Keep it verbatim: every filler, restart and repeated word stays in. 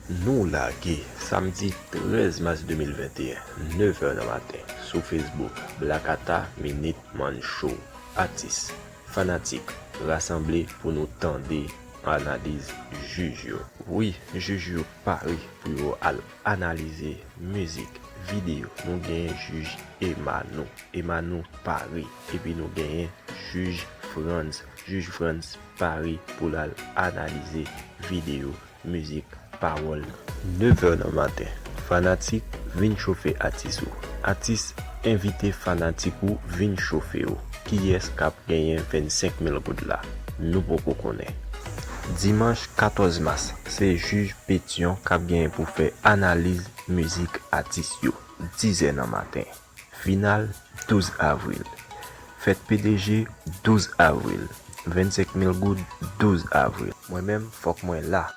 Nou lage samdi trèz mas de mil venteyen, nevè nan maten, sou Facebook, Blakata Minit Mann Show. Atis, fanatik, rasanble pou nou tande analiz jij yo. Wi, jij yo pare pou yo al analize mizik, videyo. Nou genyen jij Emano. Emano pare. Epi nou genyen jij Frantz. Jij Frantz pare pou l al analize videyo, mizik, pawòl. Nevè nan maten, fanatik, vin chofe atis ou. Atis, envite fanatik ou vin chofe w. Kiyès k ap genyen vennsenk mil goud la? Nou poko konnen. Dimanch katòz mas, se jij Petyon k ap genyen pou fè analiz mizik atis yo. Dizè nan maten. Final, douz avril. Fèt P D G, douz avril. Vennsenk mil goud, douz avril. Mwen menm, fòk mwen la.